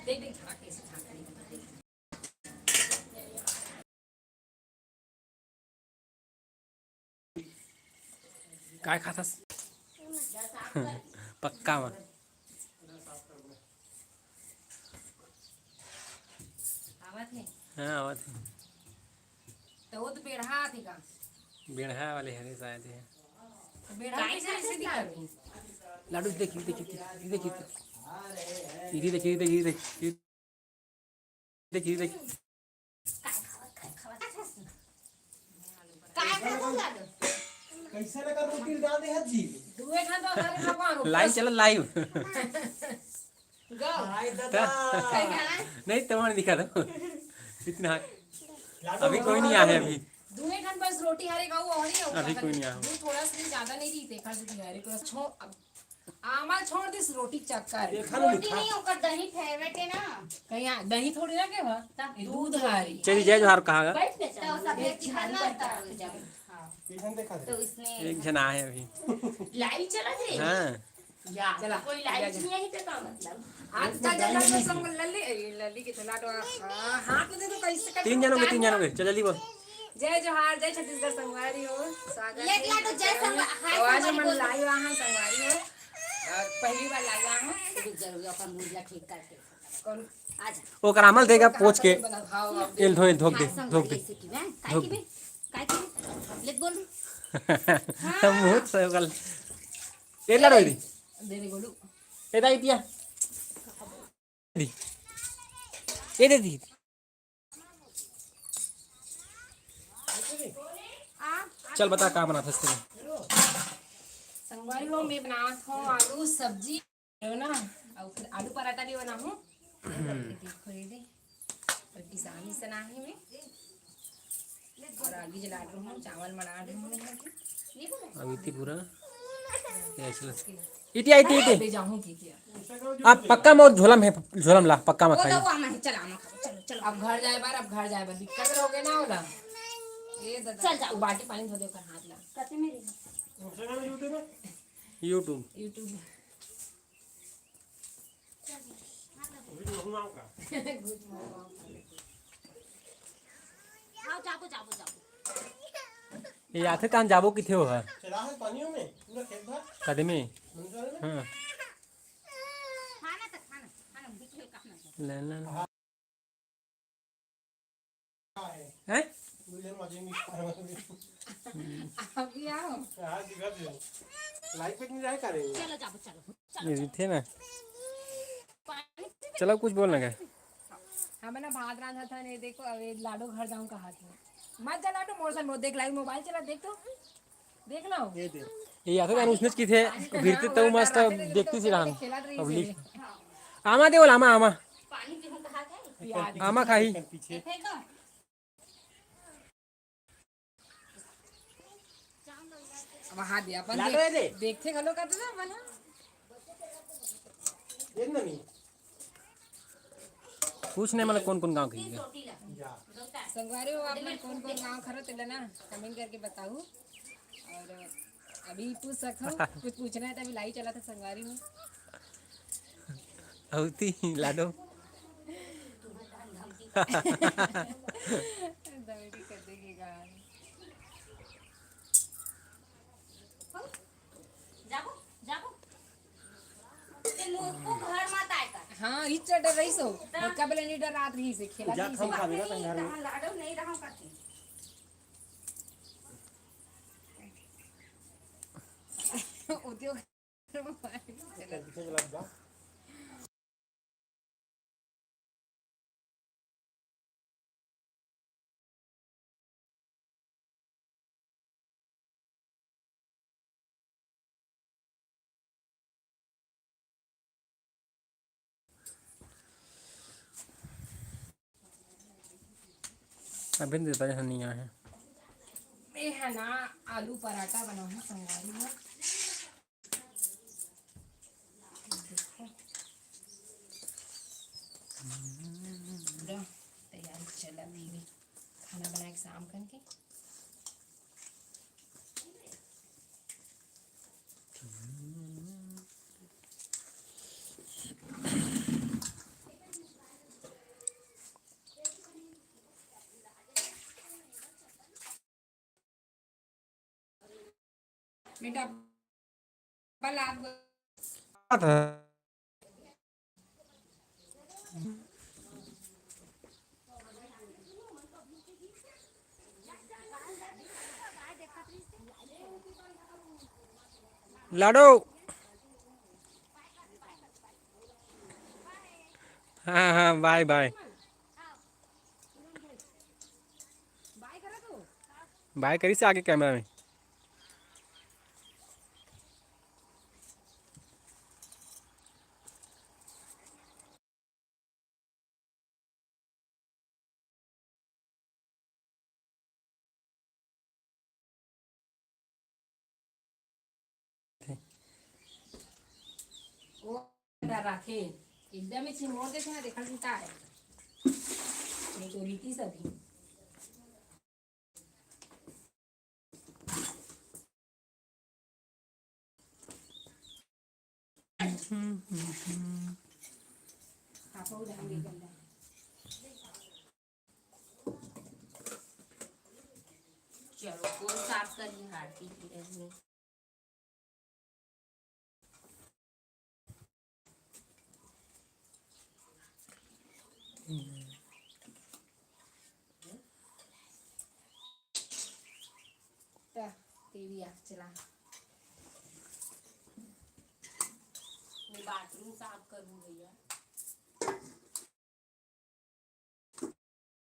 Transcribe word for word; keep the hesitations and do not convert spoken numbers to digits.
देख, देख, झाँक, ऐसे झाँक, देख। काय खाथस? पक्का मा। आवत हे। हाँ, आवत हे। तो वो तो बेढ़ा आथे का? बेढ़ा वाले हरे शायद हे। तो बेढ़ा कैसे, कैसे दिखा रही? लाडू देखी, देखी, देखी, देखी, देखी, देखी, देखी, देखी, देखी। काय खावत, काय खावत? काय खावत लाडू? कैसे लगा रोटी डाल दे हर जी? दुए ठन तो हर भगवान ऊपर। Live चला, live। गो। हाय दादा। नहीं, तुम्हारे दिखा दो। इतना। लाडू अभी कोई नहीं आया है अभी। दुए ठन बस रोटी हरे गो, और ही अभी कोई नहीं आया। दूध थोड़ा सा ज्यादा नहीं दी, देखा से तैयारी पूरा छो-, अब आमा छोड़ दिस रोटी चक्कर। देखा ना रोटी मिठा। नहीं, ओकर दही फेवरेट है ना। कहीं आ-, दही थोड़ी ना के बा। तब ये दूध दूध हरी। चली जय जोहार कहा गा। बैठ के तो सब एक झन ना उतार जाओ। हाँ। एक झन देखा दे। तो इसने एक झन आए अभी। Live चला दे। हाँ। या, चला, कोई live नहीं है, तो का मतलब? आज चल, चल, चल, चल, लल्ली, ए, लल्ली के तो लाडो, आ, हाथ में दे दो, कैसे कर तीन जन हो गए, तीन जन हो गए। चल, जल्दी बोल। जय जोहार, जय छत्तीसगढ़ संगवारी हो। स्वागत एक है। लाडो जय संग-, हाय तो आज संगवारी हम बोल। Live आए हैं संगवारी हो। और पहली बार live आए हैं। रुक जा, रुक जा, अपन मुंह ला ठीक करके। कौन? आ जा। ओकर आमल देगा पोछ के। हाँ, एल धो, एल धोक दे, हाँ, धोक दे। संगवारी ऐसे की, हैं? काय धोक की दे। बे? काय की बे? ले बोल। मुंह से ओकर। ए लड़ो दी। दे दे गोलू। ए दाई दिया। दी। ए दे दी। चल बता का बनात हस तेला? संगवारी हो, मैं बनात हूँ आलू सब्जी, ना, और फिर आलू पराठा भी बनाहूँ। देखो ये दे, और किसानी से ना ही मैं, और आगे जला रही हूँ, चावल बना रही हूँ मैं। अब इतनी पूरा ऐसे लग-, इटी आई, इटी, इटी। ले जाऊँ की क्या? अब पक्का मोर झोलम है, झोलम ला, पक्का मत वो खाई। तो वो आमा है, चल आमा खाओ, चलो, चलो। अब घर जाए बार, अब घर जाए बार दिक्कत हो गई ना होला। ये दादा, चल जाओ। बाटी पानी धो दे ओकर हाथ ला। कते मेरी? YouTube। YouTube। आओ, जाबो, जाबो, जाबो। ये आथे तान जाबो किथे हो हा? चला है पानियों में, पूरा खेत भर। कदे में? मंजर में? हाँ। खाना तो खाना, खाना, भूख लगा खाना। ले, ले, ले। हैं? अभी आओ। हाँ, दिखा दे। Live पे नहीं जाए करे। चलो, जाओ, चलो, चलो, ये चलो। थे ना। पानी पी चलो, कुछ बोल ना क्या? हम ना भात रांधा था, नहीं देखो, अब ये लाडो घर जाऊं कहा थे। मत जा लाडो, मोर सन, देख live mobile चला, देख तो। देख लो। ये दे। ये आता था, उसने की थे, हाँ, गिरती हाँ, तो वो मस्त डराते थे, देखती तो सी राम। खेला रही अब से। लिख। आमा दे बोला, आमा, आमा। पानी पीऊँ कहा था? आमा खाही। पीछे। फेंको। वहाँ दे, अपन लाडो देख-, दे। देखते घलो करते ना अपन, हाँ। ये ना नहीं। पूछ नहीं, मतलब, कौन-कौन गाँव के हैं? जा। संगवारी हो, आप मन कौन-कौन गाँव खरो, तेला ना comment करके बताऊ। और अभी पूछ सकत हो, कुछ पूछना है तो अभी live चला था संगवारी हो। अउती लाडो। दौड़ी कर देगी गाय। जाबो, जाबो। ते मोको घर मत आए कर। हाँ, इच डर रही सो। हाँ। कब ले नहीं डरात रही से, खेला जा, नहीं से। हम खाबे ना, तंग घर में। कहाँ लाडो नहीं रहा करती। उद्योग। अभी तो पता नहीं आया है। ये है ना, आलू पराठा बनाऊँ संगवारी में। देखो। पूरा तैयारी चलत हे। खाना बनाए के शाम करके। मैं डब्बा ला दूँ। बात है। लाडो। हाँ, हाँ, बाय, बाय। बाय करिस आगे कैमरा में। ओ, राखे, एकदम ही चिमोर देखे ना, देखल जीता है। नहीं तो रीति सभी। चलो, कोन साफ करही हाथ की? ता, तेरी आँख चला। मैं बाथरूम साफ करूँ भैया।